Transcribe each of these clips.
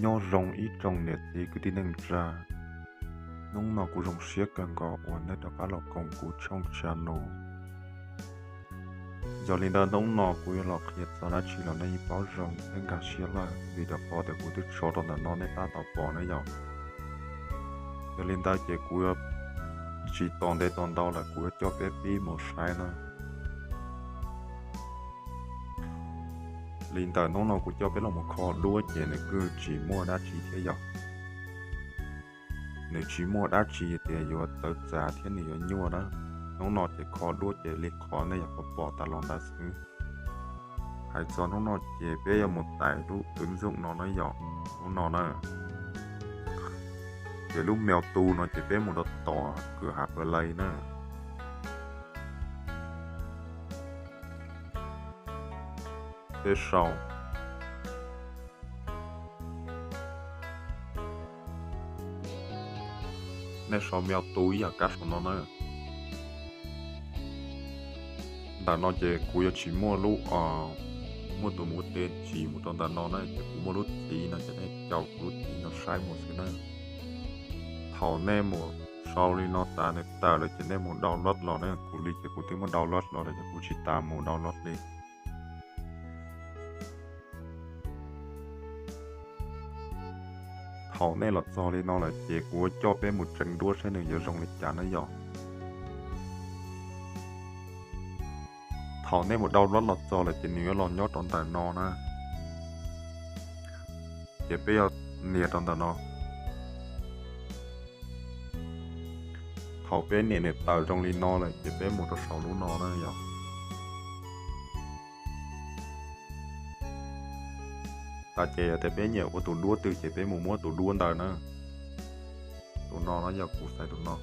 Nyob zoo ib tsoom niam txiv kwv tij neej tsa, hnub no kuv zoo siab kawg nkaus uas nej rov qab los koom kuv tshooj channel. Yog li ntawd hnub no kuv yuav los qhia txog dab tsi los nej yeej paub zoo thiab nkag siab lawm, vim rau qhov tias kuv twb tso rau ntawm no nej tab tom pom na yom. Yog li ntawd ces kuv yuav tsis tos ntev tos ntau lawm, kuv yuav coj peb pib mus saib na. Li ntawm hnub no kuv coj peb los mus kho duab ces nws kuj tsis muaj dab tsi thiab yom. Nws tsis muaj dab tsi tias yuav txawv txav thiab nws yuav nyuaj na. Hnub no ces kho duab ces li qhov nej yog qhov pom tas los ntawd xwb. Hais txog hnub no ces peb yuav mus tải lub ứng dụng no na yom, lub no na. Ces lub mèo tu no ces peb mus rau tom cửa hàng Play na. Peb sau, nej sau mèo tu ib yam kab saum no na. Ntawm no ces kuv yuav tsis muaj lub, muaj tus mus ua teb tsis mus rau ntawm no na, ces kuv muaj lub txiv no ces nej caum kuv lub txiv no saib mus xwb na. Thaum nej mus sau li no tas nws tawm lawm ces nej mus download los na, kuv li ces kuv twb muab download los lawm ces kuv tsis tas mus download li. Thaum nej los txog li no lawm ces kuv coj peb mus tseev duab saib nws yuav zoo li cas na yom. Thaum nej mus download los txog lawm ces nws yuav los nyob rau ntawm no na. Ces peb yuav nias rau ntawm no. Thaum peb nias nws tawm zoo li no lawm ces peb mus rau saum lub no na yom. Tas ces yog tias peb nyiam ua tus duab twg ces peb mus muab tus duab ntawd na. Tus no no yog kuv xaiv tus no.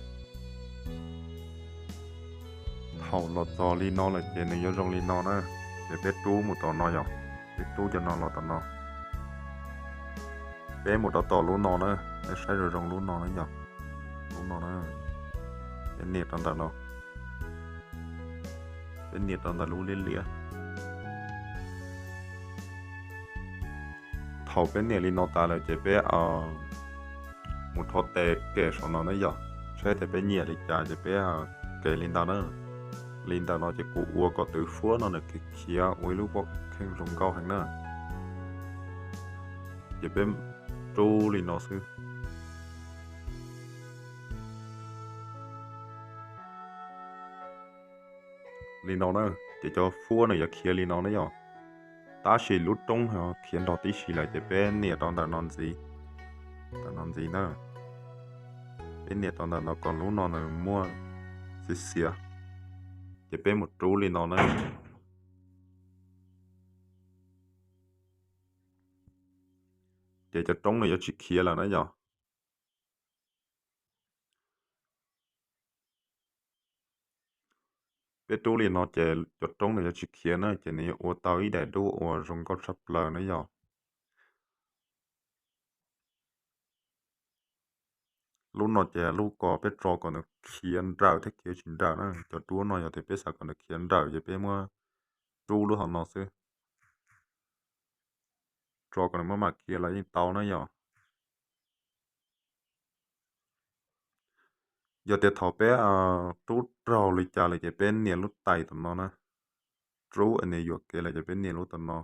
Thaum los txog li no lawm ces nws yuav zoo li no na. Ces peb rub mus tom no yom, peb rub cov no los tom no. Peb mus rau tom lub no na, nej saib zoo zoo lub no na yom, lub no na. Peb nias rau ntawm no, peb nias rau ntawm lub liab liab. Thaum peb nias li no tas lawm ces peb mus rho tes kem saum no na yom, saib tias peb nyiam li cas ces peb kem li ntawd na. Li ntawm no ces kuv ua kom tus fuab no nws khiav khiav ua ib lub pob kheej zoo nkauj heev na. Ces peb rub li no xwb. Li no na, ces cov fuab nws yuav khiav li no na yom. Tab sis lub roob khiav nrog tib si lawm ces peb nias rau ntawm no ntxiv, ntawm no ntxiv na. Peb nias rau ntawm no kom lub no nws muaj xiav xiav, ces peb mus rub li no na. Ces cov roob nws yuav tsis khiav lawm na yom. Peb rub li no ces cov roob nws yuav tsis khiav na, ces nws yuav ua tau ib daim duab uas zoo nkauj tshaj plaws na yom. Lub no ces lub kom peb tso kom nws khiav nrawm thiab khiav tsis nrawm na. Cov duab no yog tias peb xav kom nws khiav nrawm ces peb muab rub lub hauv no xwb. Tso kom nws maj mam khiav los yeej tau na yom. Yog tias thaum peb rub raug li cas lawm ces peb nias lub tais tom no na. Rub nws yuam kev lawm ces peb nias lub tom no.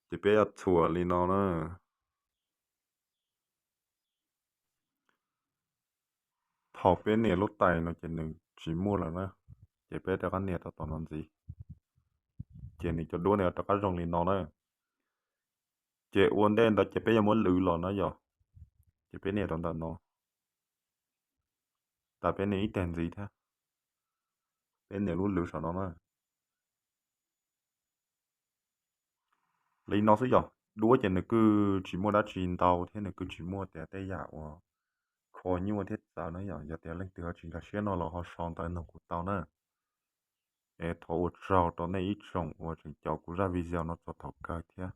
Ces peb yuav txhuam li no na. Thaum peb nias lub tais no ces nws tsis muaj lawm na, ces peb rov qab nias rau tom no ntxiv, ces nws cov duab nws rov qab zoo li no na. Ces ua ntej ntawd ces peb yuav muab lwv los na yom, ces peb nias rau ntawm no, tas peb nias ib teg ntxiv thiab, peb nias lub lwv saum no na. Li no xwb yom, duab ces nws kuj tsis muaj dab tsi ntau thiab nws kuj tsis muaj tias tej yam uas kho nyuaj thiab txawv na yom. Yog tias leej twg ho tsis nkag siab no los ho sau ntawv nug kuv tau na. Es thov ua tsaug rau nej ib tsoom uas tseem caum kuv zaj video no txog thaum kawg thiab.